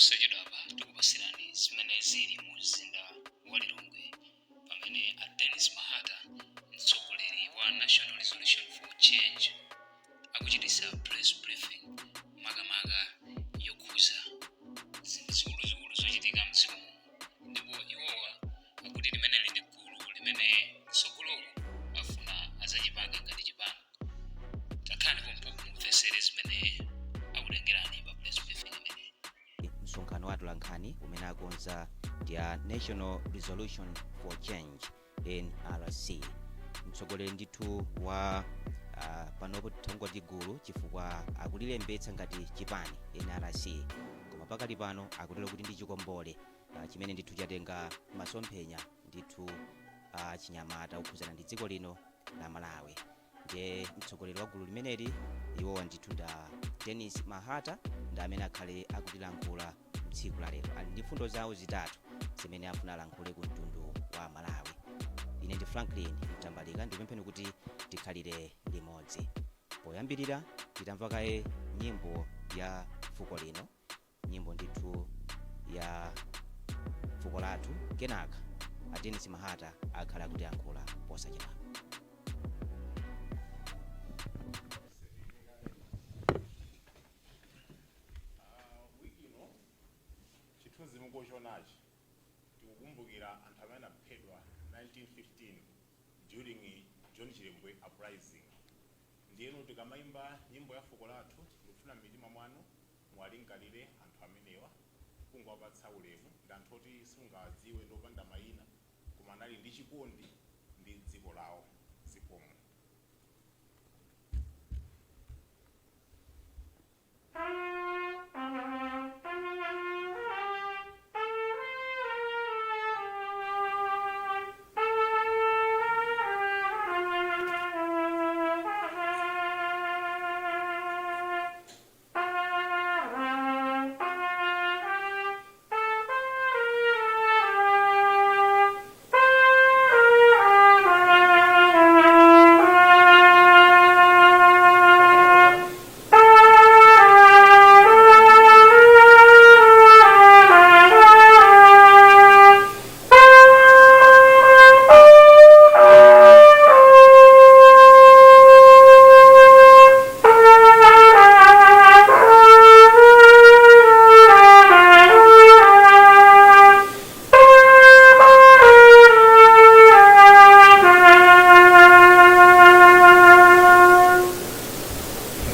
Posachedwapa tikupasirani zimene zili mu mzinda wa Lilongwe pamene a Dennis Mahata, mtsogoleri wa National Resolution for Change, akuchitisa press briefing makamaka yokhuza zinthu zikuluzikulu zochitika mdziko muno, ndipo iwowa akuti limeneli ndi gulu limene kutsogoloku afuna azachipange ngati chipani. Takhalani pompo mumvesere zimene akutengerani pa press briefing imeneyi. Msonkhano wa atolankhani umene akonza ndi a National Resolution for Change, NRC. Mtsogoleri ndithu wa panopo tongoti gulu chifukwa akulilembetsa ngati chipani NRC, koma pakali pano akutero kuti ndi chikombole chimene ndithu chatenga masomphenya ndithu chinyamata kukhuzana ndi dziko lino la Malawi. Ndiye mtsogoleri wa gulu limeneli iwowa ndithu nda Dennis Mahata, ndi amene akhale akutilankhula mtsiku la lero. Ali ndi mfundo zawo zitatu zimene afuna alankhule ku mtundu wa Malawi. Ine ndi Franklin Mtambalika, ndikupempheni kuti tikhalire limodzi. Poyambirira titamva kaye nyimbo ya fuko lino, nyimbo ndithu ya fuko lathu, kenaka a Dennis Mahata akhala akutiyankhula posachedwa. Wiki ino, chithunzi mukuchionachi, tikukumbukira anthu amene anaphedwa 1915 during John Chilembwe uprising. Ndiyeno tikamayimba nyimbo ya fuko lathu, ndikufuna m'mitima mwanu muwalingalire anthu amenewa, kungowapatsa ulemu. Ndi anthu oti simungawadziwe, ndi opanda mayina, koma anali ndi chikondi ndi dziko lawo. Zikomo.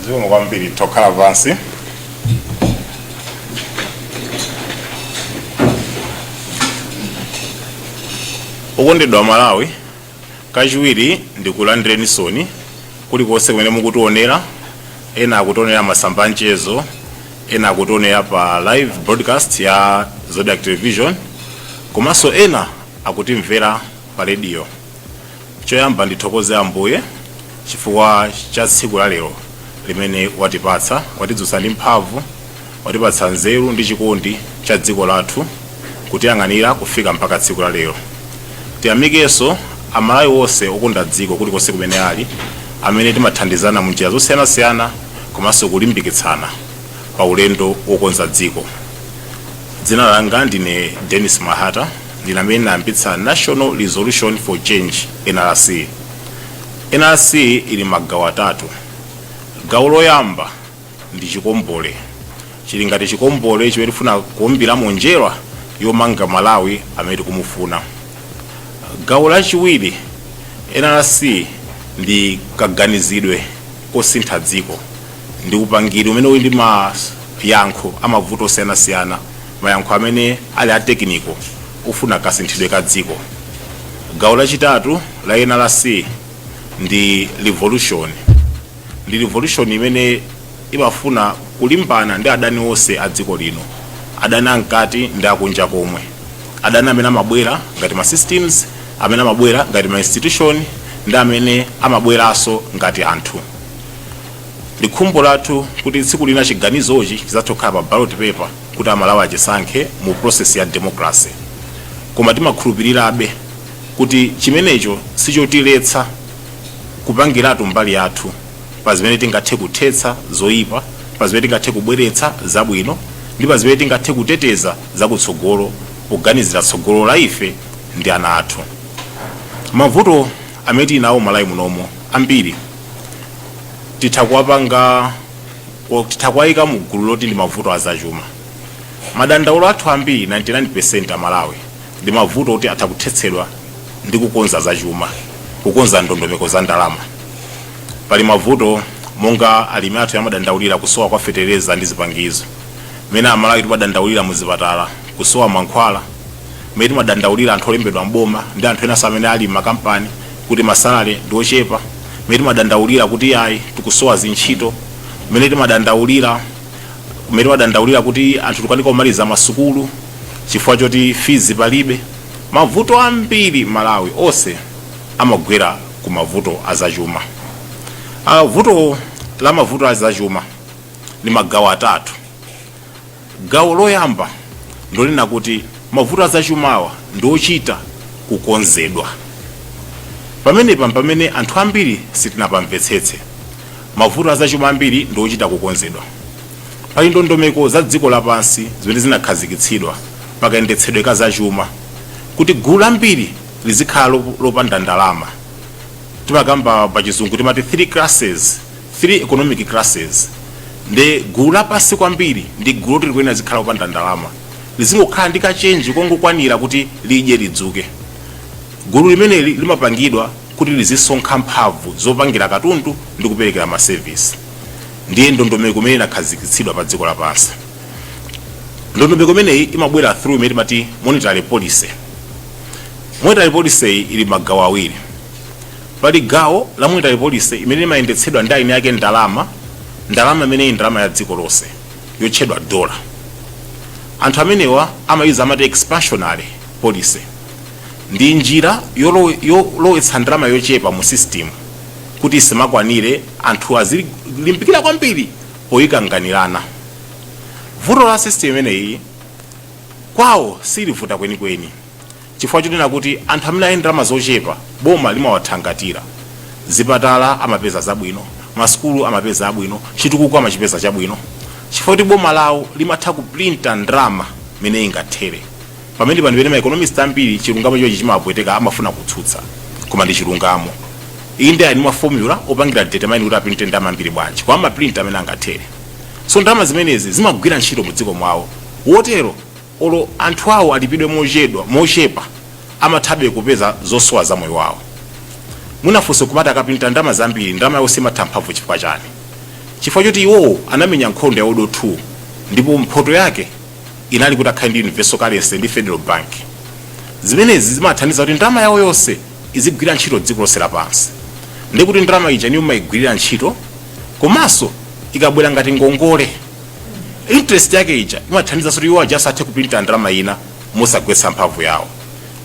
Zikomo kwambiri, tokhala pansi. Okondedwa Malawi, kachiwiri ndikulandireni soni kulikonse kumene mukutionera. Ena akutionera masamba a mchezo, ena akutionera pa live broadcast ya Zodiac Television, komanso ena akutimvera pa radio. Choyamba ndithokoze Ambuye chifukwa cha tsiku la lero limene watipatsa, watidzutsa ndi mphamvu, watipatsa nzeru ndi chikondi cha dziko lathu kutiyang'anira kufika mpaka tsiku la lero. Tiyamikenso Amalawi onse okonda dziko kulikonse kumene ali, amene timathandizana mu njira zosiyanasiyana komanso kulimbikitsana pa ulendo wokonza dziko. Dzina langa ndine Dennis Mahata, ndine amene ndinayambitsa National Resolution for Change, NRC. NRC ili magawo atatu. Gawo loyamba ndi chikombole, chili ngati chikombole chimene tifuna kuumbiramo njerwa yomanga Malawi amene tikumufuna. Gawo lachiwiri, NRC ndi kaganizidwe kosintha dziko, ndi upangiri umene uli ndi mayankho amavuto osiyanasiyana, mayankho amene ali a technical ofuna kasinthidwe ka dziko. Gawo lachitatu la NRC ndi revolution, ndi revolution imene imafuna kulimbana ndi adani onse a dziko lino, adani amkati ndi akunja komwe, adani amene amabwera ngati ma systems, amene amabwera ngati ma institution, ndi amene amabweranso ngati anthu. Ndi khumbo lathu kuti tsiku lina chiganizochi chidzathe kukhala pa ballot paper kuti Amalawi achisankhe mu process ya democracy, koma timakhulupirirabe kuti chimenecho sichotiletsa kupangiratu mbali yathu pa zimene tingathe kuthetsa zoyipa, pa zimene tingathe kubweretsa zabwino, Ndi pa zimene tingathe kuteteza zakutsogolo, poganizira tsogolo la ife ndi ana athu. Mavuto amene tili nawo Malawi munomo ambiri titha kuwapanga, titha kuwayika mu gulu loti ndi mavuto azachuma. Madandaulo athu ambiri, 99% Amalawi, ndi mavuto oti atha kuthetsedwa ndi kukonza zachuma, kukonza ndondomeko za ndalama. Pali mavuto monga alimi athu amadandaulira kusowa kwa fetereza ndi zipangizo, mmene Amalawi timadandaulira muzipatala kusowa mankhwala, mmene timadandaulira anthu olembedwa mboma ndi anthu enanso amene ali m'makampani kuti ma salary ndi ochepa, mmene timadandaulira kuti ayi, tikusowa zintchito, mmene timadandaulira kuti anthu tikukanika kumaliza masukulu chifukwa choti fees palibe. Mavuto ambiri Malawi onse amagwera ku mavuto azachuma. Vuto la mavuto azachuma ndi magawo atatu. Gawo loyamba ndolena kuti mavuto azachumawa ndiochita kukonzedwa. Pamenepa pamene anthu ambiri sitinapamvetsetse. Mavuto azachuma ambiri ndiochita kukonzedwa. Pali ndondomeko za dziko lapansi zimene zinakhazikitsidwa pakayendetsedwe ka zachuma kuti gulu lambiri lizikhala lopanda ndalama. Timakamba pachizungu timati three classes, three economic classes. Ndi gulu lapansi kwambiri ndi gulu loti likuyenera zikhala lopanda ndalama, lizingokhala ndi kachenji kongokwanira kuti lidye lidzuke. Gulu limeneli limapangidwa kuti lizisonkha mphamvu zopangira katundu ndi kuperekera ma service. Ndiye ndondomeko imene inakhazikitsidwa pa dziko lapansi. Ndondomeko imeneyi imabwera through imene timati monetary policy. Monetary policy iyi ili magawo awiri. Pali gawo la monetary policy imene imayendetsedwa ndi eni ake ndalama, ndalama imeneyi ndalama ya dziko lonse yotchedwa dollar. Anthu amenewa amayuza amati expansionary policy. Ndi njira yolowetsa ndalama yochepa mu system kuti isimakwanire, anthu azilimbikira kwambiri poyikanganirana. Vuto la system imeneyi kwawo silivuta kwenikweni, chifukwa chonena kuti anthu amene ali ndalama zochepa boma limawathangatira. Zipatala amapeza zabwino, masukulu amapeza abwino, chitukuko amachipeza chabwino, chifukwa kuti boma lawo limatha kuprinta ndalama mene ingathere. Pamene pano pene ma economist ambiri chilungamo chochi chimapweteka, amafuna kutsutsa, koma ndi chilungamo. Inde, ali ma formula opangira determine kuti aprinte ndalama ambiri bwanji, koma amaprinta amene angathere. So ndalama zimenezi zimagwira ntchito mu dziko mwawo, wotero olo anthu awo alipidwe mochedwa, mochepa, amathabe kupeza zosowa za moyo wawo. Munafunso kumati akaprinta ndalama zambiri, ndalama yawo simatha mphamvu chifukwa chani? Chifukwa choti iwowo anamenya nkhondo ya World War II, ndipo mphoto yake inali kuti akhale ndi universal currency ndi federal bank. Zimenezi zimathandiza kuti ndalama yawo yonse izigwira ntchito dziko lonse lapansi. Ndikuti ndalama ija niyo mayigwirira ntchito, komanso ikabwera ngati ngongole, interest yake ija imathandiza kuti iwo aja asathe kuprinta ndalama ina mosagwetsa mphamvu yawo.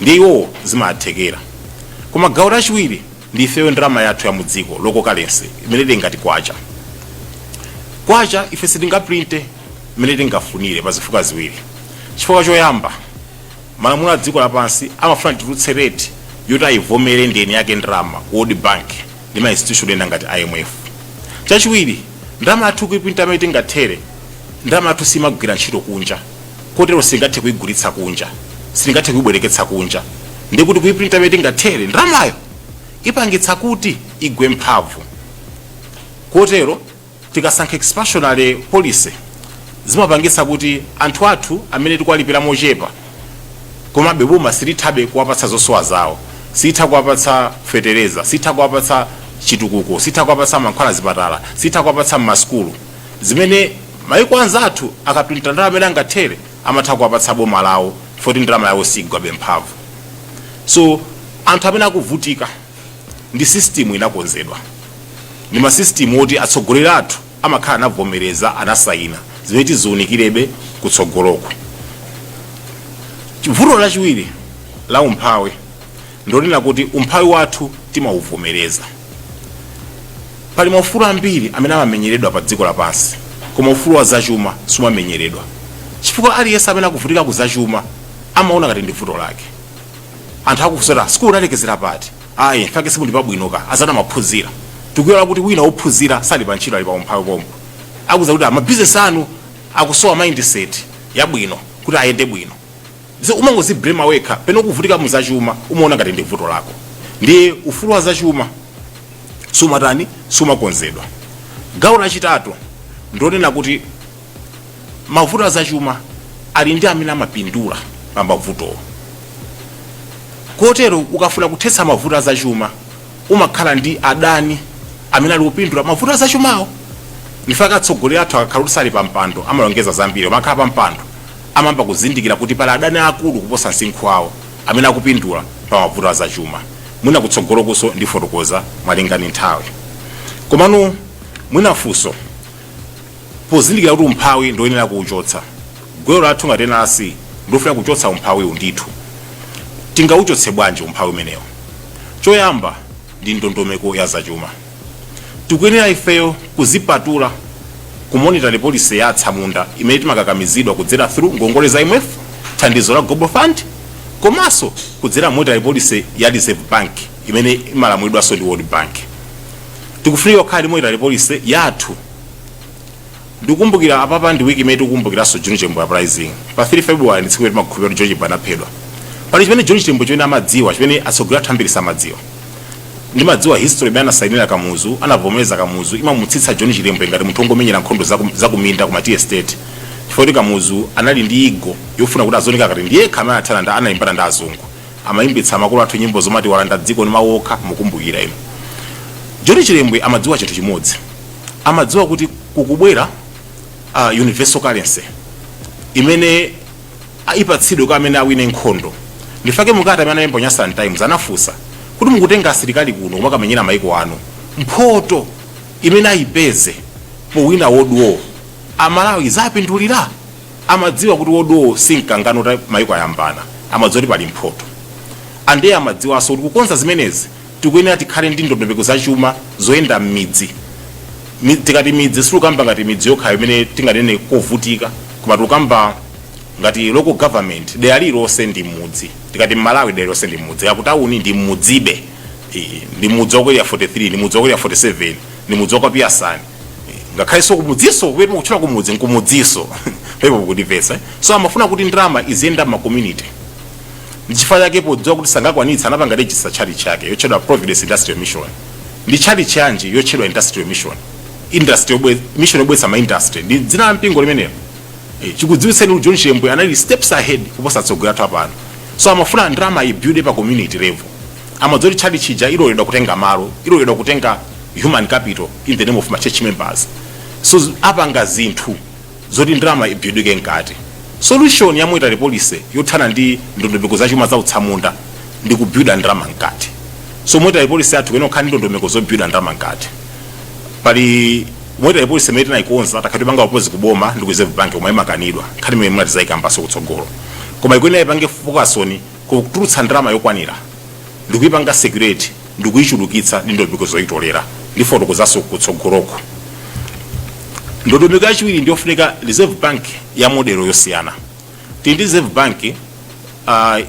Ndiye iwowo zimathekera. Koma gawo lachiwiri ndi ifeyo, ndalama yathu ya mudziko, local currency, imene ili ngati kwacha. Kwacha ife sitingaprinte imene tingafunire pa zifukwa ziwiri. Chifukwa choyamba, malamulo a dziko lapansi amafuna titulutse rate yoti ayivomere ndi eni yake ndalama, World Bank ndi ma institution ena ngati IMF. Chachiwiri, ndalama yathu kuiprinta imene tingathere, ndalama yathu simagwira ntchito kunja, kotero singathe kuigulitsa kunja, singathe kuibwereketsa kunja. Ndikuti kuiprinta imene tingathere ndalamayo ipangitsa kuti igwe mphamvu. Kotero tikasankha expansionary policy, zimapangitsa kuti anthu athu amene tikuwalipira mochepa, komabe boma silithabe kuwapatsa zosowa zawo, silitha kuwapatsa fetereza, silitha kuwapatsa chitukuko, silitha kuwapatsa mankhwala zipatala, silitha kuwapatsa mmasukulu, zimene maiko anzathu akaprinta ndalama amene angathere amatha kuwapatsa boma lawo, poti ndalama yawo sigwabe mphamvu. So anthu amene akuvutika ndi system inakonzedwa, ndi ma system oti atsogoleri athu amakhala anavomereza, anasayina, zimene tiziunikirebe kutsogoloko. Vuto lachiwiri la umphawi ndonena kuti umphawi wathu timauvomereza. Pali maufulu ambiri amene amamenyeredwa pa dziko lapansi, koma ufulu wa zachuma sumamenyeredwa, chifukwa aliyense amene akuvutika ku zachuma amaona ngati ndi vuto lake. Anthu akufunsa, "Sukulu unalekezera pati?" "Ayi, mfake simuli pabwino ka azana maphunzira." Tikuyola kuti wina wophunzira sali pa ntchito, ali pa umphawi pomwe. Akuza kuti amabizinesi anu Akusowa mindset yabwino kuti ayende bwino. Umangoziblema wekha. Pene ukuvutika muzachuma, umaona ngati ndi vuto lako. Ndiye ufulu wa zachuma sumatani, sumakonzedwa. Gawo lachitatu ndionena kuti mavuto azachuma ali ndi amene amapindula pa mavutowo. Kotero ukafuna kuthetsa mavuto azachuma, umakhala ndi adani amene ali kupindula mavuto azachumawo. Ndifaka atsogoleri athu akakhala kuti sali pa mpando amalongeza zambiri, koma akhala pa mpando amayamba kuzindikira kuti pali adani akulu kuposa msinkhu wawo amene akupindula pa mavuto azachuma. Mwina kutsogolokuso ndifotokoza malingana nthawi. Komano mwina funso, pozindikira kuti umphawi ndoyenera kuwuchotsa, gwero lathu ngati NRC ndofuna kuchotsa umphawiwu ndithu, tingauchotse bwanji umphawi umenewo? Choyamba ndi ndondomeko ya zachuma. Tikuyenera ifeyo kuzipatula ku monetary policy ya atsamunda imene timakakamizidwa kudzera through ngongole za IMF, thandizo la Global Fund, komanso kudzera monetary policy ya Reserve Bank imene imalamulidwanso ndi World Bank. Tikufunika kukhala ndi monetary policy yathu. Ndikukumbukira apapa ndi wiki imene tikukumbukiranso John Chilembwe uprising pa 3 February, ndi tsiku limene timakhulupirira kuti John Chilembwe anaphedwa. Pali chimene John Chilembwe chimene amadziwa chimene atsogoleri athu ambiri samadziwa. Ndimadziwa history imene anasayinira Kamuzu, anavomereza Kamuzu, imamutsitsa John Chilembwe ngati munthu wongomenyera nkhondo zakuminda kuma tea estate, chifukwa kuti Kamuzu anali ndi ego yofuna kuti azioneka ngati ndiye yekha amene athana ndi analimbana ndi azungu. Amayimbitsa makolo athu nyimbo zomati walanda dziko ndi mawu okha, mukumbukira inu. John Chilembwe amadziwa chinthu chimodzi. Amadziwa kuti kukubwera universal currency imene ipatsidwe kwa amene awine nkhondo. Ndifake mukati amene analemba Nyasaland Times anafunsa kuti mukutenga asilikali kuno kumakamenyera maiko anu, mphoto imene ayipeze powina World War Amalawi zapindulira? Amadziwa kuti World War si mkangano ta maiko ayambana. Amadziwa kuti pali mphoto. Andiye amadziwanso kuti kukonza zimenezi tikuyenera tikhale ndi ndondomeko zachuma zoyenda m'midzi. Tikati midzi, sitikukamba ngati midzi yokha imene tinganene kovutika, koma tikukamba ngati local government, dera lililonse ndi mudzi. Tikati Mmalawi, dera lililonse ndi mudzi. Akutawuni ndi mudzibe. Ndi mudzi wa ku Area 43, ndi mudzi wa ku Area 47, ndi mudzi wa kwa Piasani. Ngakhalenso kumudziso kumene mukutchula kumudzi nkumudziso pepo kukundimvetsa. So amafuna kuti ndalama iziyenda ma community. Nchifukwa chake podziwa kuti sangakwanitsa, anapanga register church yake yotchedwa Providence Industrial Mission. Ndi church yanji yotchedwa Industrial Mission? Industry mission yobweretsa ma industry ndi dzina la mpingo limenelo. Chikudziwitseni kuti John Chilembwe anali steps ahead kuposa atsogoleri athu apano. So amafuna ndalama ibuilde pa community level. Amadziwa kuti church chija iloledwa kutenga malo, iloledwa kutenga human capital in the name of ma church members, so apanga zinthu zoti ndalama ibuildike mkati. Solution ya monetary policy yothana ndi ndondomeko zachuma za utsamunda ndi kubuilda ndalama mkati. So monetary policy yathu kuyenera kukhala ndi ndondomeko zobuilda ndalama mkati. Pali monetary policy imene tinayikonza, takhala tipanga propose kuboma ndi ku Reserve Bank, koma imakanidwa. Nkhani imene munatizayikambanso kutsogolo, koma ikuyenera ipange focus on kutulutsa ndalama yokwanira, ndikuyipanga security, ndikuyichulukitsa ndi ndondomeko zoyitolera. Ndifotokozanso kutsogoloko. Ndondomeko yachiwiri ndiyofunika Reserve Bank ya model yosiyana. Tili ndi Reserve Bank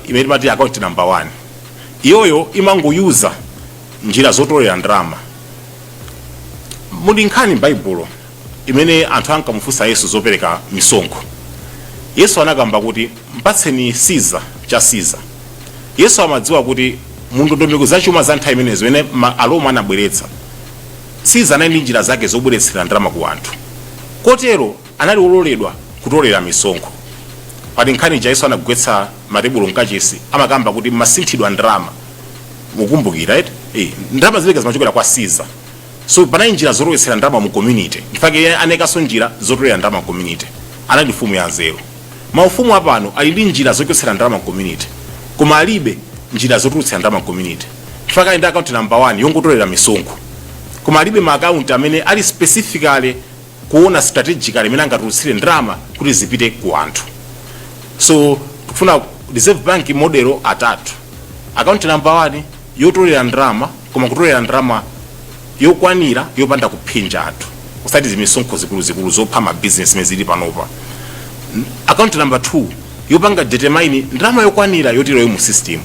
imene timati account number one. Iyoyo imangoyuza njira zotolera ndalama. Muli nkhani m'Baibulo imene anthu ankamufunsa Yesu zopereka misonkho. Yesu anakamba kuti mpatseni Caesar cha Caesar. Yesu amadziwa kuti mu ndondomeko zachuma za nthawi imenezo imene Aroma anabweretsa, Caesar anali ndi njira zake zobweretsera ndalama ku anthu, kotero anali wololedwa kutolera misonkho. Pali nkhani ija Yesu anagwetsa matebulo mkachisi, amakamba kuti masinthidwa ndalama, mukumbukira, right? Ndalama zileka zimachokera kwa Caesar, so panali njira zolowetsera ndalama mu community. In fact, iye anayikanso njira zotolera ndalama mu community. Anali mfumu ya nzeru. Maufumu apano ali ndi njira zochotsera ndalama mu community, koma alibe njira zotulutsira ndalama mu community. In fact, ali ndi account number 1 yongotolera misonkho, koma alibe ma account amene ali specifically kuona strategically imene angatulutsire ndalama kuti zipite ku anthu. So tikufuna Reserve Bank model atatu: account number 1 yotolera ndalama, koma kutolera ndalama yokwanira yopanda kuphinja anthu, kusati zimisonkho zikuluzikulu zopha mabizinesi zimene zili panopa; account number 2 yopanga determine ndalama yokwanira yotiloyo mu system,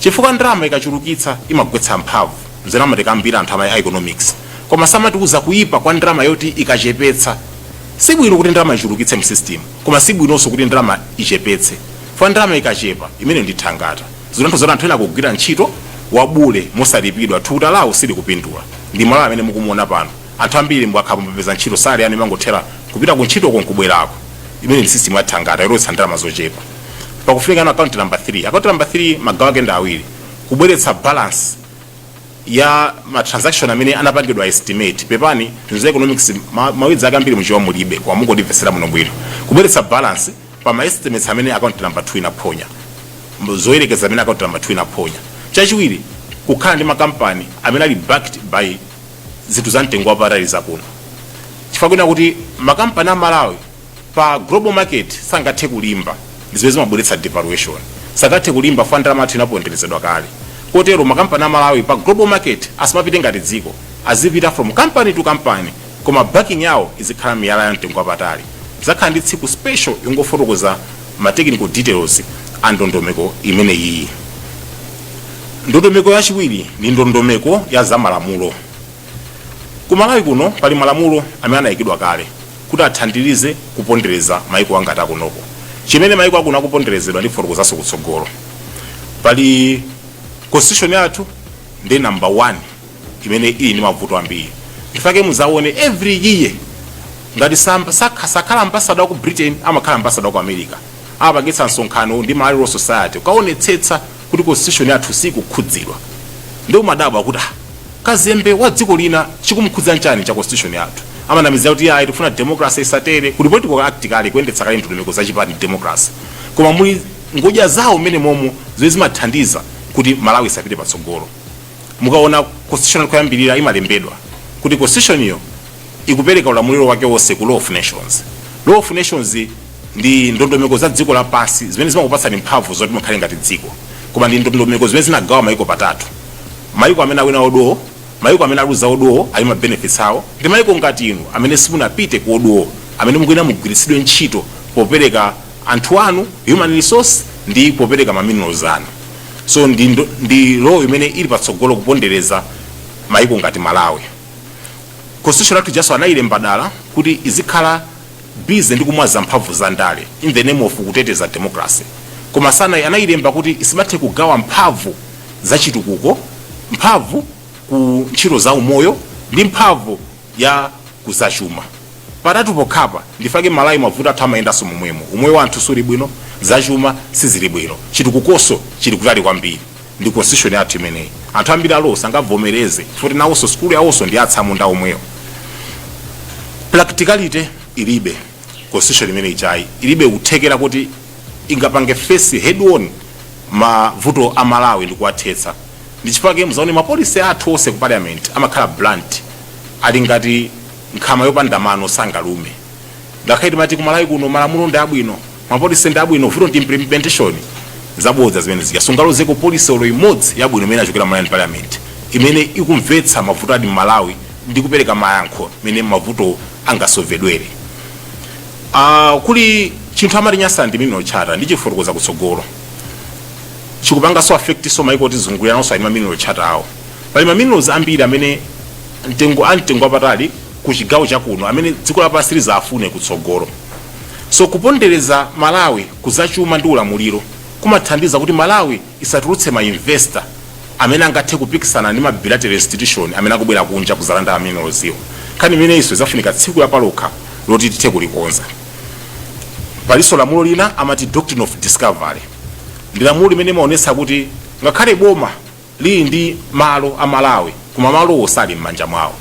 chifukwa ndalama ikachulukitsa imagwetsa mphamvu. Mzena amatikambira anthu ama economics, koma samatiuza kuyipa kwa ndalama yoti ikachepetsa. Sibwino kuti ndalama ichulukitse mu system, koma sibwinonso kuti ndalama ichepetse. Fa ndalama ikachepa, imene ndi thangata, zikutanthauza anthu ena akugwira ntchito wabule mosalipidwa, thukuta lawo silikupindula. Ndi Malawi amene mukumuona pano. Anthu ambiri mwakhapo mupeza ntchito, salary yanu imangothera kupita ku ntchito konkubwerako. Imene ndi system ya thangata yolowetsa ndalama zochepa. Pakufunika no account number 3. Account number 3, magawo ake ndi awiri: kubweretsa balance ya ma transaction amene anapangidwa estimate. Pepani, zinthu za economics, mawidzi ake ambiri muchiwa mulibe, koma mungondimvetsera muno bwino. Kubweretsa balance pa ma estimates amene account number 2 inaphonya, zoyerekeza amene account number 2 inaphonya. Chachiwiri, kukhala ndi makampani amene ali backed by zinthu za mtengo wapatali zakuno, chifukwa kwina kuti makampani a Malawi pa global market sangathe kulimba, ndi zimene zimabweretsa devaluation. Sangathe kulimba fa ndalama yathu inaponderezedwa kale. Kotero makampani a Malawi pa global market asamapite ngati dziko, azipita from company to company, koma backing yawo izikhala miyala ya mtengo wapatali. Zakhala ndi tsiku special yongofotokoza ma technical details a ndondomeko imene iyi. Ndondomeko yachiwiri ndi ndondomeko ya zamalamulo. Ku Malawi kuno pali malamulo amene anayikidwa kale kuti athandirize kupondereza maiko angati akunoko. Chimene maiko akuno akuponderezedwa, ndi fotokozanso kutsogolo. Pali constitution yathu, ndi number 1 imene ili ndi mavuto ambiri. Ndifake muzaone every year ngati sakhala ambassador ku Britain, amakhala ambassador ku America, amapangitsa msonkhano ndi Malawi Law Society kukaonetsetsa kuti constitution yathu sikukhudzidwa. Ndi umadabwa kuti, ah, kazembe wa dziko lina chikumkhudza nchani cha constitution yathu? Amanamizira kuti ayi, tifuna democracy isatere. Kuli political act kale kuyendetsa kale ndondomeko zachipani, democracy, koma muli ngodya zawo mmene momo zimene zimathandiza kuti Malawi isapite patsogolo. Mukaona constitution koyambirira, imalembedwa kuti constitution iyo ikupereka ulamuliro wake wonse ku law of nations. Law of nations ndi ndondomeko za dziko lapansi zimene zimakupatsani mphamvu zoti mukhale ngati dziko, koma ndi ndondomeko zimene zinagawa maiko patatu: maiko amene awina odowo, maiko amene aluza odowo ali ma benefits awo, ndi maiko ngati inu amene simunapite ku odowo, amene mukuyenera mugwiritsidwe ntchito popereka anthu anu, human resource, ndi popereka ma minerals anu. So ndi law imene ili patsogolo kupondereza maiko ngati Malawi. Constitution yathu jaso anayilemba dala kuti izikhala busy ndi kumwaza mphamvu za ndale in the name of kuteteza democracy, koma sana anayilemba kuti isimathe kugawa mphamvu za chitukuko, mphamvu ku ntchito za umoyo, ndi mphamvu ya kuzachuma. Patatu pokhapa. Ndifake Malawi mavuto athu amayendanso momwemo. Umoyo wa anthu suli bwino, zachuma sizili bwino, chitukukoso chili kutali kwambiri. Ndi constitution yathu imeneyi. Anthu ambiri alo sangavomereze chifukwa nawonso sukulu yawonso ndi atsamunda omwewo. Practicality ilibe. Constitution imene ichayi ilibe kuthekera kuti ingapange face head on mavuto a Malawi ndi kuwathetsa. Ndi chifukwa muzaone ma policy athu onse ku parliament amakhala blunt, ali ngati nkhama yopanda mano, sangalume. Ngakhale timati ku Malawi kuno malamulo ndi abwino, ma policy ndi abwino, vuto ndi implementation. Zabodza zimene zija. Sungalozeko policy olo imodzi yabwino imene achokera Malawi parliament imene ikumvetsa mavuto adi Malawi ndi kupereka mayankho mene mavuto angasolvedwere. Kuli chinthu amati nyasa ndi mineral charter, ndi chifotokoza kutsogolo. Chikupanganso affect so maiko otizungulira nawonso ali ma mineral charter awo. Pali ma minerals ambiri amene mtengo amtengo wapatali ku chigawo chakuno, amene dziko lapansi lizafune kutsogolo. So kupondereza Malawi kuzachuma ndi ulamuliro kumathandiza kuti Malawi isatulutse ma investor amene angathe kupikisana ndi ma bilateral institution amene akubwera kunja kuzalanda minerals iwo. Nkhani imeneyinso izafunika tsiku lapalokha loti tithe kulikonza. Palinso lamulo lina amati doctrine of discovery. Ndi lamulo limene imaonetsa kuti ngakhale boma lili ndi malo a Malawi, koma malowo sali m'manja mwawo.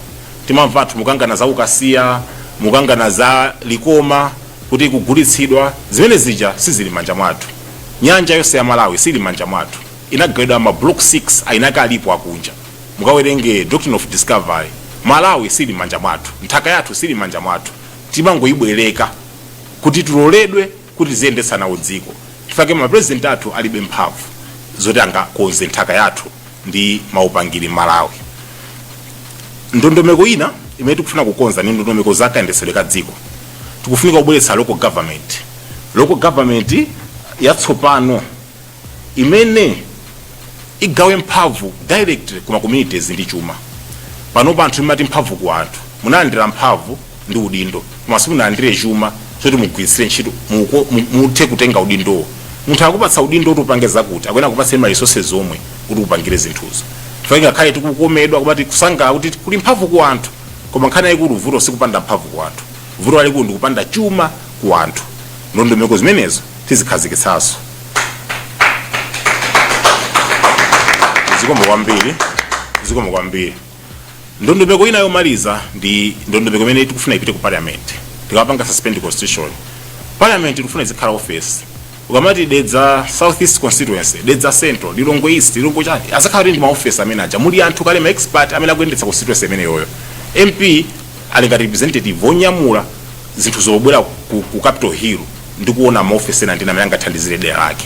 Timamva anthu mukangana za Ukasiya, mukangana za Likoma kuti kugulitsidwa, zimene zija sizili m'manja mwathu. Nyanja yonse ya Malawi sili m'manja mwathu, inagawidwa ma block 6, ainake alipo akunja. Mukawerenge doctrine of discovery. Malawi sili m'manja mwathu, nthaka yathu sili m'manja mwathu, timangoyibwereka kuti tiloledwe kuti tiziyendetsa nawo dziko. Chifukwa mapresident athu alibe mphamvu zoti angakonze nthaka yathu ndi maupangiri Malawi. Ndondomeko ina imene tikufuna kukonza ni ndondomeko za kayendetsedwe ka dziko. Tikufunika kubweretsa local government, local government yatsopano imene igawe mphamvu direct kuma communities ndi chuma. Panopa anthu imati mphamvu ku anthu, munalandira mphamvu ndi udindo, koma simunalandire chuma choti mugwiritsire ntchito muthe kutenga udindowo. Munthu akupatsa udindo kuti upange zakuti, akuyenera kupatseni ma resources omwe kuti upangire zinthuzo. Chifukwa ngakhale tikukomedwa kumati kusangalala kuti kuli mphamvu ku anthu, koma nkhani yayikulu, vuto sikupanda mphamvu ku anthu, vuto lalikulu ndikupanda chuma ku anthu. Ndondomeko zimenezo tizikhazikitsanso. Zikomo kwambiri, zikomo kwambiri. Ndondomeko ina yomaliza ndi ndondomeko imene tikufuna ipite ku parliament. Tikapanga suspend constitution, parliament tikufuna izikhala office. Ukamati Dedza South East constituency, Dedza Central, Lilongwe East, Lilongwe chani, azakhala kuti ndi maofesi amene aja muli anthu kale, ma expert amene akuyendetsa constituency imeneyoyo. MP ali ngati representative wonyamula zinthu zobwera ku Capitol Hill ndi kuona maofesi ena ndina amene angathandizire dera lake.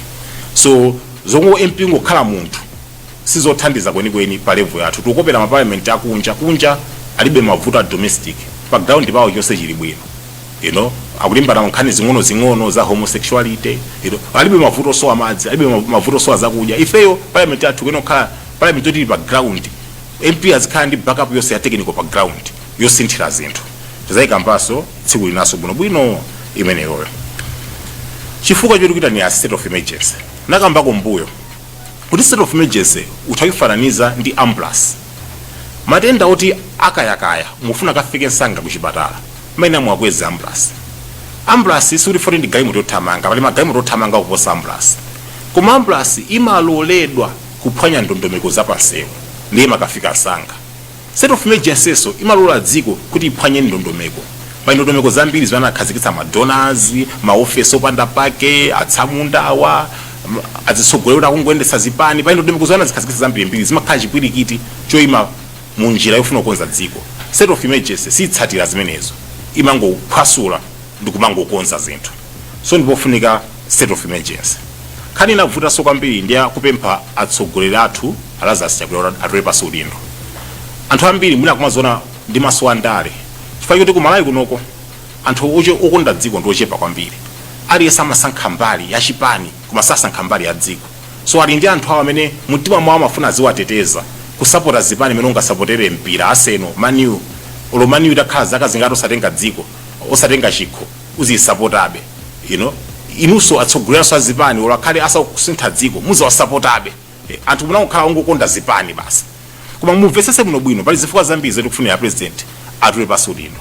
So zomwe MP ngokhala munthu sizothandiza kwenikweni pa level yathu. Tikukopera ma parliament akunja. Kunja alibe mavuto a domestic, pa ground pawo chonse chili bwino. Akulimbana nkhani zing'ono zing'ono za homosexuality. Alibe mavuto osowa madzi, alibe mavuto osowa zakudya. Ifeyo parliament yathu kuyenera kukhala parliament yoti ili pa ground. MP azikhala ndi backup yonse ya technical pa ground yosinthira zinthu. Tizayikambanso tsiku linaso bwinobwino imeneyoyo. Chifukwa choti kuita ni a state of emergency, nakambako mbuyo kuti state of emergency uthakuifananiza ndi ambulance. Matenda oti akayakaya, mufuna kafike msanga kuchipatala, maina mwakweza ambulance. Ambulance sikuti foti ndi galimoto yothamanga, pali magalimoto othamanga kuposa ambulance, koma ambulance imaloledwa kuphwanya ndondomeko zapansewu ndiye makafika msanga. State of emergency so imalola dziko kuti iphwanye ndondomeko. Pa ndondomeko zambiri zimene anakhazikitsa ma donors, maofesi opanda pake, atsamundawa, azitsogoleri akungoyendetsa zipani, pa ndondomeko zimene anazikhazikitsa zambirimbiri zimakhala chipwirikiti choyima mu njira yofuna kukonza dziko. State of emergency sitsatira zimenezo, imangophwasula ndi kumangokonza zinthu. So ndipofunika state of emergency. Nkhani inavutanso kwambiri ndi akupempha atsogoleri athu Lazarus Chakwera kuti atule pansi udindo. Anthu ambiri mwina akumaziona ndi maso andale, chifukwa choti kumalawi kunoko anthu okonda dziko ndi ochepa kwambiri. Aliyense amasankha mbali ya chipani koma sasankha mbali ya dziko. So ali ndi anthu awo amene mtima mwawo amafuna aziwateteza, kusapota zipani imene ungasapotere mpira, Arsenal, Man U. Olo Man U itakhala zaka zingati osatenga dziko, osatenga chikho, uziyisapotabe. Inunso atsogoleranso azipani, olo akhale asakusintha dziko, muziwasapotabe. Anthu munangokhala ongokonda zipani basi. Koma mumvetsetse bwino bwino, pali zifukwa zambiri zoti kufunira president atule pansi udindo.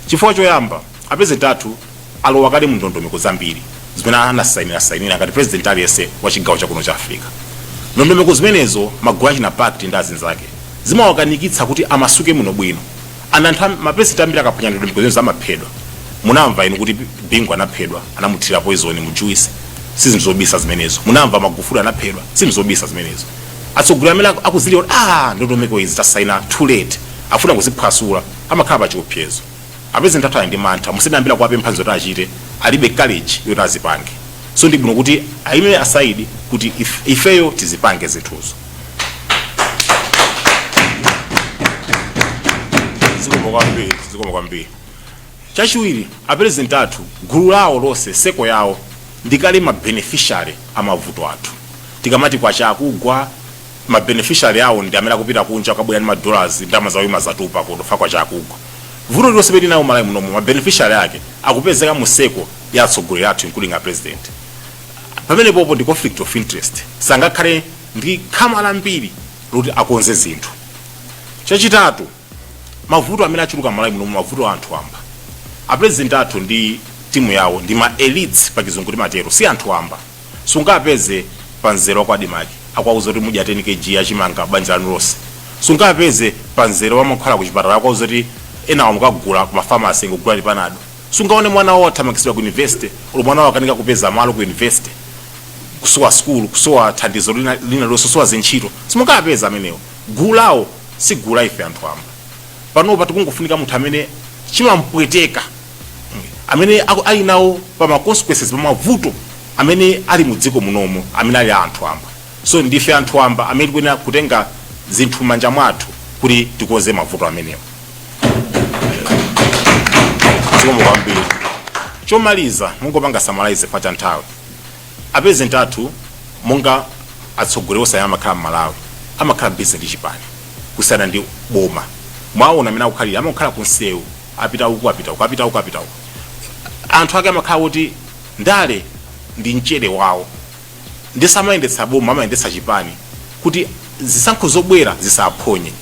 Chifukwa choyamba, a president athu alowa kale mu ndondomeko zambiri zimene anasayinira ngati president aliyense wa chigawo chakuno cha Africa. Ndondomeko zimenezo, magulu achina pact ndi azinzake, zimawakanikitsa kuti amasuke muno bwino. Ana anthu mapresident ambiri akaphwanya ndondomeko zimenezo amaphedwa. Munamva inu kuti Bingu anaphedwa, anamuthira poison mu juice, sizinthu zobisa zimenezo. Munamva Magufuli anaphedwa, sizinthu zobisa zimenezo. Atsogoleri amene akuzindikira kuti ndondomeko izi tasaina too late, afuna kuziphwasula, amakhala pa chiopsezo. Apresident athu ali ndi mantha, musinambira kuwapempha zoti achite, alibe courage yoti azipange. So ndi bwino kuti ayime aside kuti ifeyo tizipange zinthuzo. Zikomo kwambiri, zikomo kwambiri. Chachiwiri, apresident athu, gulu lawo lonse, circle yawo, ndikale ma beneficiary amavuto athu. Tikamati kwacha akugwa, ma beneficiary awo ndi amene akupita kunja akabwera ndi ma dollars, ndalama zawo imazatupa kutofa kwacha akugwa. Vuto lilonse pene nawo Malawi munomu, ma beneficiary ake akupezeka mu circle ya atsogoleri athu, including a president. Pamene popo ndi conflict of interest, sangakhale ndi khama lambiri loti akonze zinthu. Chachitatu, mavuto amene achuluka Malawi munomu, mavuto a anthu amba. Apresident athu ndi timu yawo ndi ma elites, pa Chizungu timatero, si anthu amba. Sungapeze pa mzere wa kwa ADMARC akuwauza kuti mudya 10 kg yachimanga banja lanu lonse. Sungapeze pa mzere wa mankhwala ku chipatala akuwauza kuti enawa mukagula ku mafamasi, ngogula ndi Panado. Sungaone mwana wawo athamangitsidwa ku university, olo mwana wawo akanika kupeza malo ku university, kusowa skulu, kusowa thandizo lina lina lonse, kusowa zintchito. Simungapeza amenewo. Gulu lawo si gulu la ife anthu amba. Panopa tikungofunika munthu amene chimampweteka, amene ali nawo pa ma consequences, pa mavuto amene ali mu dziko munomo, amene ali a anthu amba. So ndife anthu amba amene tikuyenera kutenga zinthu m'manja mwathu kuti tikonze mavuto amenewo. Zikomo kwambiri. Chomaliza, mungopanga summarize fa cha nthawi, apresident athu, monga atsogoleri osayamba amakhala m'Malawi, amakhala busy ndi chipani kusiyana ndi boma. Mwaona amene akukhalira, amakhala ku nsewu. Apita uku, apita uku, apita uku, apita uku. Anthu ake amakhala kuti ndale ndi mchere wawo, ndisamayendetsa boma, amayendetsa chipani kuti zisankho zobwera zisaphonye.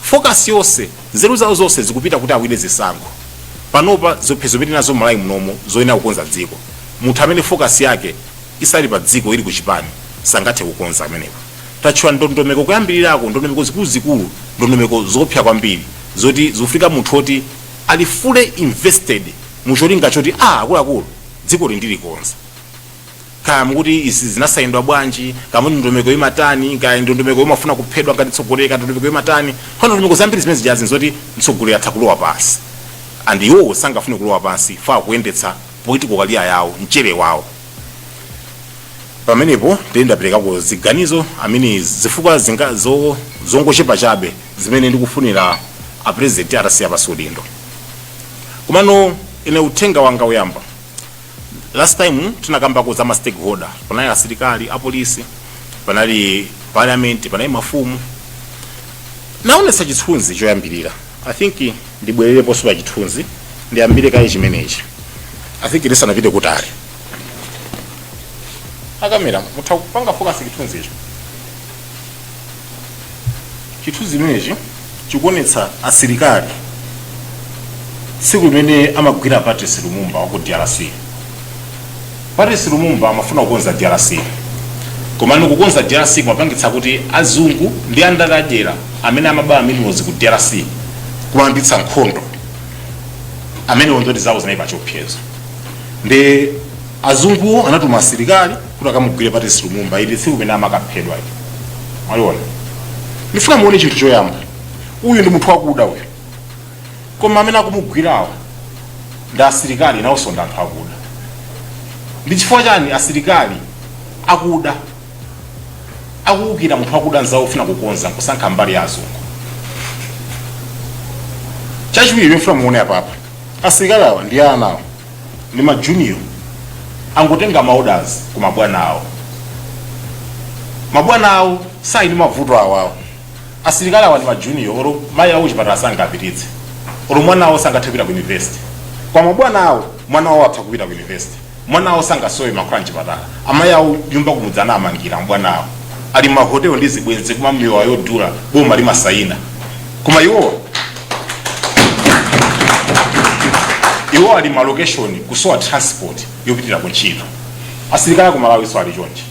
Focus yonse, nzeru zawo zonse zikupita kuti awine zisankho. Panopa zophezo zimene nazo Malawi munomo zoyenera kukonza dziko, munthu amene focus yake isali pa dziko, ili kuchipani, sangathe kukonza. Amenepo tatchula ndondomeko kuyambirirako, ndondomeko zikuluzikulu, ndondomeko zopsa kwambiri zoti zikufika munthu oti ali fully invested mucholinga choti akuluakulu, dziko lindilikonza. Kaya mukuti izi zinasayindwa bwanji, kaya muti ndondomeko imatani, kaya ndondomeko imafuna kuphedwa ngati mtsogoleri, kaya ndondomeko imatani, kwa ndondomeko zambiri zimene zijazi zoti mtsogoleri atha kulowa pansi, and iwowo sangafune kulowa pansi fa kuyendetsa political career yawo, mchere wawo. Pamenepo ndiye ndaperekako ziganizo amene zifukwa zinga zongochepa chabe zimene ndikufunira a President atasiya pasi udindo. Komano ine uthenga wanga uyamba, last time tinakambako za ma stakeholder. Panali asilikali, apolisi, panali parliament, panali mafumu. Naonetsa chithunzi choyambirira. I think ndibwerereponso pa chithunzi, ndiyambire kaye chimenechi. I think ndisanapite kutali, akamera mutha kupanga focus chithunzi icho. Chithunzi chimenechi chikuonetsa asilikali tsiku limene amagwira Patrice Lumumba wa ku DRC. Patrice Lumumba amafuna kukonza DRC, komano kukonza DRC kumapangitsa kuti azungu ndi andale adyera amene amabala minerals ku DRC kumayambitsa nkhondo, amene ndoti zawo zinali pa chiopsezo. Ndi azunguwo anatuma asilikali kuti akamugwire Patrice Lumumba. Ili tsiku limene amakaphedwa ili. Mwaliona? Ndifuna muone chinthu choyamba. Uyu ndi munthu wakuda uyu, koma amene akumugwirawo ndi asilikali, nawonso ndi anthu akuda. Ndi chifukwa chani asilikali akuda akuwukira munthu wakuda nzawo ofuna kukonza, nkusankha mbali ya azungu? Chachiwiri ndifuna muone apapa, asilikali awa ndi ana awo, ndi ma junior, angotenga ma orders ku mabwana awo. Mabwana awo sali ndi mavuto awawo. Asilikali awa ndi ma junior, olo mayi awo chipatala sangapititse, olo mwana awo sangathe kupita ku university. Kwa mabwana awo, mwana wawo atha kupita ku university, mwana wawo sangasowe mankhwala mchipatala, amayi awo nyumba kumudzi anamangira, mabwana awo ali mahotelo ndi zibwenzi kuma miyowa yodula, boma limasayina. Koma iwo ali ma location kusowa transport yopitira ku ntchito. Asilikali aku Malawi so ali chonchi.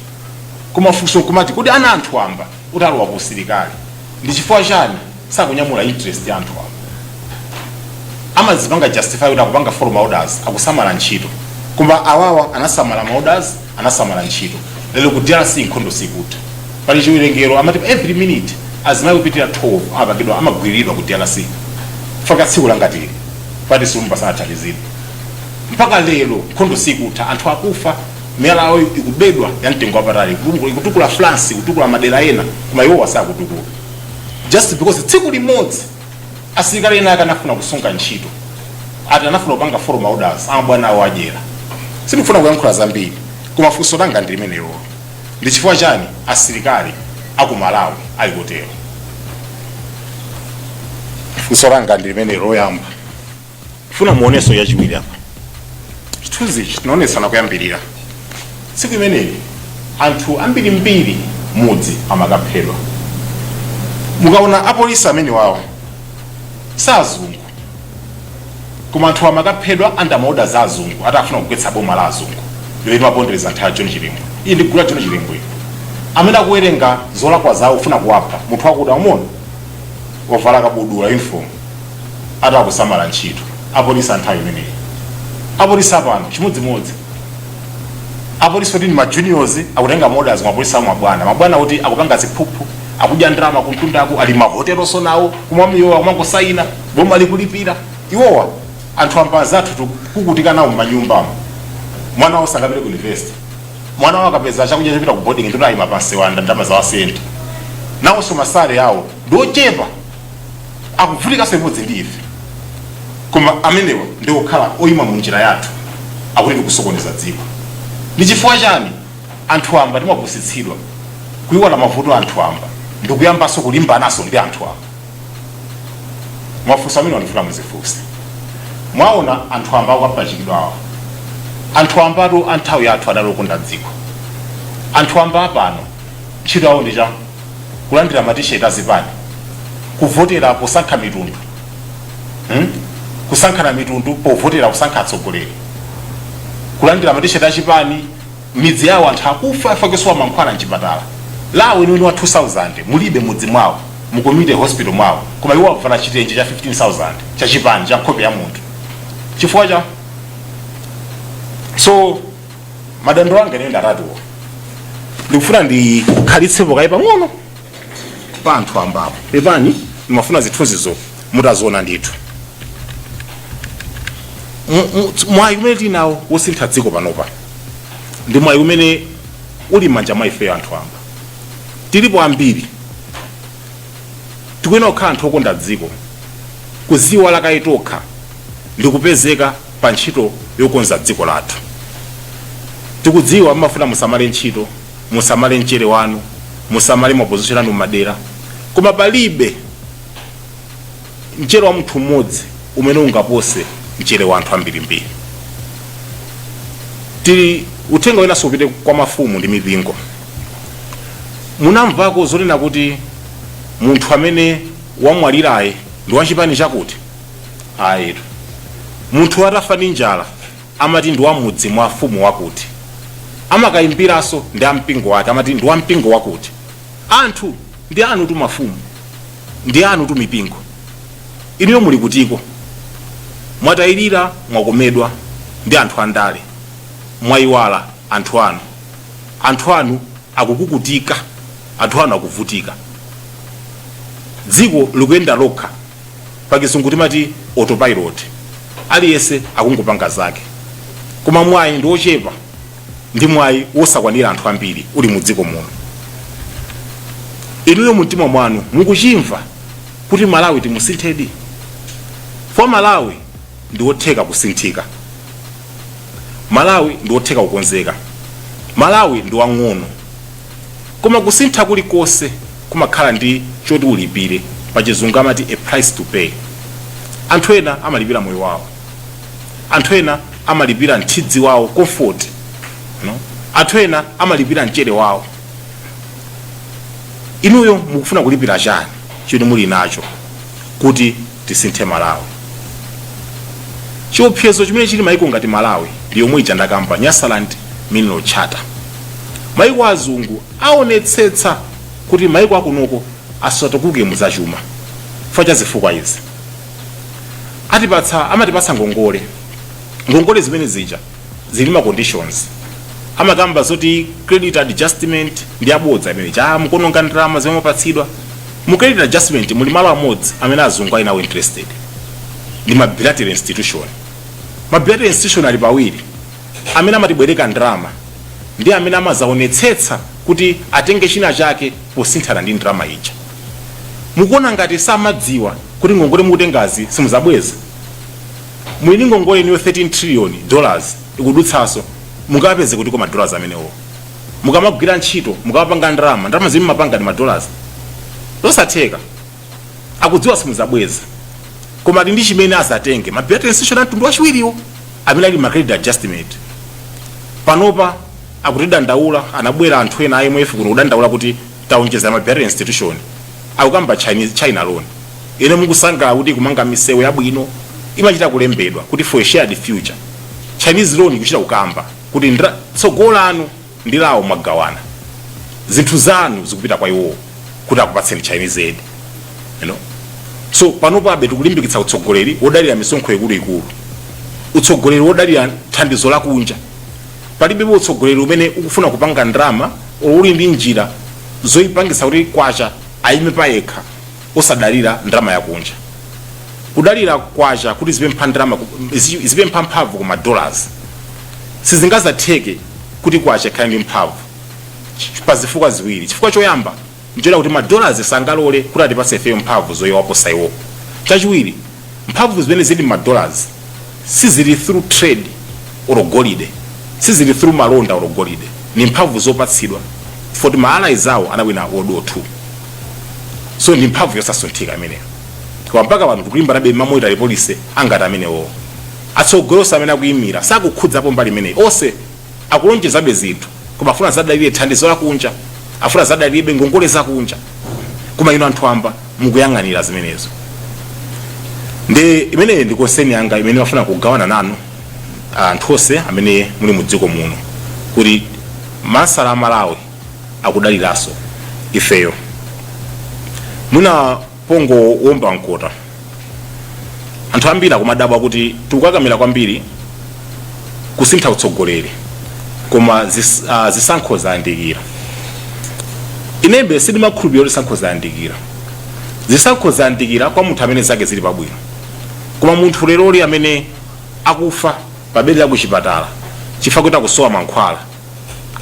Koma funso nkumati, kuti ana anthu amba utalowa ku usilikali, ndi chifukwa chani sakunyamula interest ya anthu amba? Amazipanga justify kuti akupanga follow ma orders, akusamala ntchito. Koma awawa anasamala ma orders, anasamala ntchito. Lero ku DRC nkhondo sikutha. Pali chiwerengero amati every minute azimayi kupitira 12 amapangidwa, amagwiridwa ku DRC. Faka tsiku langatili Patrice Lumumba sanathandizidwe. Mpaka lero nkhondo sikutha, anthu akufa, miyala yawo ikubedwa ya mtengo wapatali, ikutukula France, ikutukula madera ena, koma iwowa sakutukula, just because tsiku limodzi asilikali ena akanafuna kusunga ntchito, ati anafuna kupanga follow ma orders amabwana awo adyera. Sindikufuna kuyankhula zambiri, koma funso langa ndi limenelo: ndi chifukwa chani asilikali aku Malawi ali kotero? Funso langa ndi limene loyamba. Funa muoneso yachiwiri apa. Chithunzichi tinaonetsana kuyambirira. Tsiku imeneyi anthu ambirimbiri mudzi amakaphedwa. Mukaona apolisi amene wawo sazungu, koma anthu amakaphedwa under ma order za azungu, atafuna kugwetsa boma la azungu limene limapondereza nthawi ya John Chilembwe. Iyi ndi gulu la John Chilembwe amene akuwerenga zolakwa zawo, kufuna kuwapha munthu wakuda umona wavala kabudula, uniform, atakusamala ntchito. Apolisi anthawi imeneyi, apolisi apano chimodzimodzi. Apolisi kuti ndi ma juniors akutenga ma orders mwa apolisi amabwana, mabwana kuti akupanga ziphuphu, akudya ndalama kumtundaku, ali mahoteloso nawo, kumwa miyowa, kumangosayina, boma likulipira. Iwowa anthu amba zathu tikukutika nawo m'manyumbamo. Mwana wawo sangapite ku university, mwana wawo akapeza chakudya chopita ku boarding ndito ayima pansi wanda ndalama za wasenta. Nawonso ma salary awo ndiochepa, akuvutikanso imodzi ndi ife. Koma amenewa ndi okhala oyima mu njira yathu, akuti ndikusokoneza dziko. Ndi chifukwa chani anthu amba timapusitsidwa kuiwala mavuto anthu amba ndikuyambanso kulimbananso ndi anthu amba? Mafunso amene wandifuna muzifunse. Mwaona anthu amba akapachikidwawa, anthu ambatu anthawi yathu adali okonda dziko. Anthu amba apano ntchito yawo ndi cha kulandira matisheti azipani, kuvotera posankha mitundu, Kusankhana mitundu povotera kusankha atsogoleri, kulandira matisheti achipani. Midzi yawo anthu akufa afakisowa mankhwala mchipatala lawo inoni wa 2000 mulibe mudzi mwawo, mu community hospital mwawo, koma iwo avala chitenje cha 15,000 cha chipani cha nkhope ya munthu. Chifukwa cha so madandaulo anga ine ndatatuwo, ndikufuna ndikhalitsepo kaye pang'ono pa anthu ambapo. Pepani, ndimafuna zithunzizo mutaziona ndithu. Mwayi umene tili nawo wosintha dziko panopa ndi mwayi umene uli m'manja mwa ifeyo anthu amba. Tilipo ambiri, tikuyenera kukhala anthu okonda dziko, kuziwala kaye tokha ndi kupezeka pa ntchito yokonza dziko lathu. Tikudziwa mumafuna musamale ntchito, musamale mchere wanu, musamale ma position anu m'madera, koma palibe mchere wa munthu mmodzi umene ungapose mchere wa anthu ambirimbiri. Tili uthenga winanso upite kwa mafumu ndi mipingo. Munamvako zonena kuti munthu amene wamwalirayi ndi wachipani chakuti? Ayitu. Munthu atafa ndi njala amati ndi wamudzi mwa mfumu wakuti, amakayimbiranso ndi ampingo wake, amati ndi wampingo wakuti. Anthu ndi anu tu, mafumu ndi anu tu, mipingo. Inuyo muli kutiko? Mwatayirira, mwakomedwa ndi anthu andale, mwayiwala anthu anu. Anthu anu akukukutika, anthu anu akuvutika. Dziko likuyenda lokha, pachizungu timati autopilot, aliyense akungopanga zake. Koma mwayi ndi wochepa, ndi mwayi wosakwanira anthu ambiri uli mu dziko muno. Inuyo mumtima mwanu mukuchimva kuti Malawi timusinthedi? For Malawi ndi wotheka kusinthika, Malawi ndi wotheka kukonzeka, Malawi ndi wang'ono. Koma kusintha kulikonse kumakhala ndi choti ulipire, pachizungu amati a price to pay. Anthu ena amalipira moyo wawo, anthu ena amalipira mthidzi wawo, comfort, no? Anthu ena amalipira mchere wawo. Inuyo mukufuna kulipira chani chimene muli nacho kuti tisinthe Malawi? Chiopsezo chimene chili maiko ngati Malawi ndi yomwe ija ndakamba, Nyasaland Mineral Charter. Maiko azungu aonetsetsa kuti maiko akunoko asatukuke muzachuma chifukwa cha zifukwa izi. Atipatsa, amatipatsa ngongole. Ngongole zimene zija zili ma conditions, amakamba zoti credit adjustment. Ndi abodza imene cha mukononga ndalama zimene mupatsidwa mu credit adjustment. Muli malo amodzi amene azungu ali nawo interested, ndi ma bilateral institution. Ma bilateral institution ali pawiri: amene amatibwereka ndalama ndi amene amazaonetsetsa kuti atenge china chake posinthana ndi ndalama ija. Mukuona ngati samadziwa kuti ngongole mukutengazi simuzabweza? Muli ndi ngongole niyo 13 trillion dollars ikudutsanso, mungapeze kuti koma dollars amenewo? Mukamagwira ntchito, mukamapanga ndalama, ndalama zimene mumapanga ndi ma dollars? Zosatheka. Akudziwa simuzabweza, koma ali ndi chimene azatenge, ma bilateral institution amtundu wachiwiriwo amene ali ma credit adjustment. Panopa akutidandaula, anabwera anthu ena a IMF kuno kudandaula kuti taonjeza ma bilateral institution, akukamba Chinese, China loan. Ine mukusangalala kuti kumanga misewu yabwino imachita kulembedwa kuti "for a shared future". Chinese loan ikuchita kukamba kuti tsogolo lanu ndi lawo mwagawana, zinthu zanu zikupita kwa iwowo kuti akupatseni Chinese aid. So panopabe tikulimbikitsa utsogoleri wodalira misonkho ikuluikulu, utsogoleri wodalira thandizo lakunja. Palibepo utsogoleri umene ukufuna kupanga ndalama uli ndi njira zoyipangisa kuti kwacha ayime payekha osadalira ndalama yakunja. Kudalira kwacha kuti zipempha ndalama zipempha mphamvu kuma dollars, sizingazatheke kuti kwacha ikhale ndi mphamvu pa zifukwa ziwiri. Chifukwa choyamba nchola kuti ma dollars sangalole kuti atipatse ifeyo mphamvu zoyiwaposa iwo. Chachiwiri, mphamvu zimene zili ma dollars sizili through trade or golide, sizili through malonda or golide, ni mphamvu zopatsidwa foti ma allies awo anawina World War II. So ndi mphamvu yosasunthika imeneyo. Koma mpaka pano tikulimbanabe ma monetary policy angati amenewo. Atsogoleri onse amene akuyimira sakukhudzapo mbali imeneyi. Onse akulonjezabe zinthu, koma afuna zadalire thandizo lakunja, afuna zadaliribe ngongole zakunja. Koma inu anthu amba mukuyang'anira zimenezo. Ndi imeneyi ndi concern yanga imene mafuna kugawana nanu anthu onse amene muli mu dziko muno, kuti masala a Malawi akudaliranso ifeyo. Mwina pongowomba mkota, anthu ambiri akumadabwa kuti tikukakamira kwambiri kusintha utsogoleri, koma zisankho zayandikira. Inebe sindimakhulupirira kuti zisankho zayandikira. Zisankho zayandikira kwa munthu amene zake zili pabwino, koma munthu leroli amene akufa pa bedi la kuchipatala chifukwa kuti akusowa mankhwala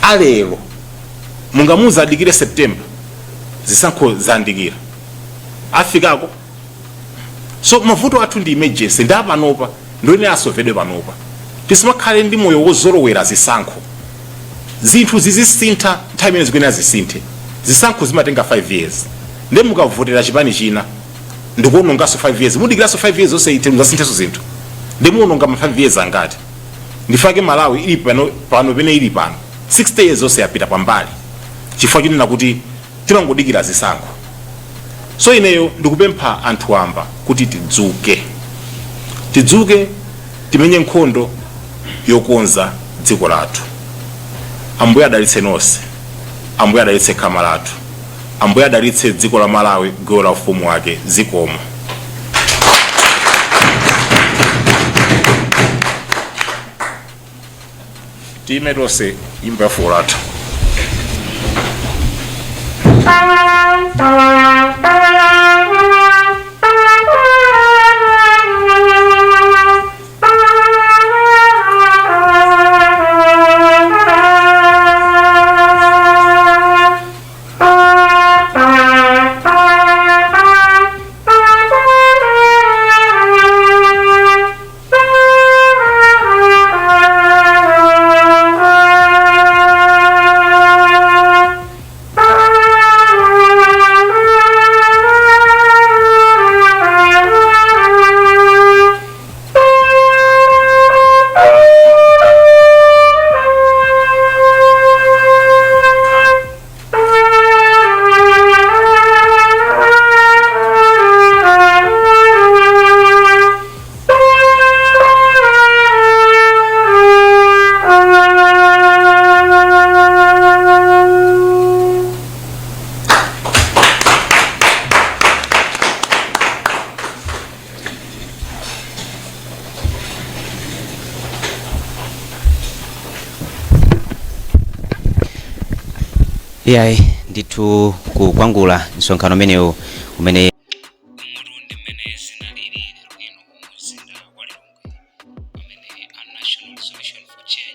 alero, mungamuza adikire September? Zisankho zayandikira, afikako. So mavuto athu ndi emergency, ndi apanopa, ndiyenera asolvedwe panopa. Tisimakhale ndi moyo wozolowera zisankho. Zinthu zizisintha nthawi imene zikuyenera zisinthe. Zisankho zimatenga 5 years, ndi mukavotera chipani china ndikuononganso 5 years, mudikiranso 5 years zonse ite muzasinthenso zinthu, ndi muononga ma 5 years angati? Ndifake Malawi ili pano pano pene ili pano, 60 years zonse yapita pambali chifukwa chinena kuti timangodikira zisankho. So ineyo ndikupempha anthu amba kuti tidzuke, tidzuke, timenye nkhondo yokonza dziko lathu. Ambuye adalitse nonse. Ambuye adalitse khama lathu. Ambuye adalitse dziko la Malawi, gwero la ufumu wake. Zikomo. Tiyime tonse, nyimbo ya fuko lathu. Iyayi ndithu, kukwangula msonkhano umenewu umene Umutu ndi mmene zinalili lero lino mu mzinda wa Lilongwe, pamene a National Resolution for Change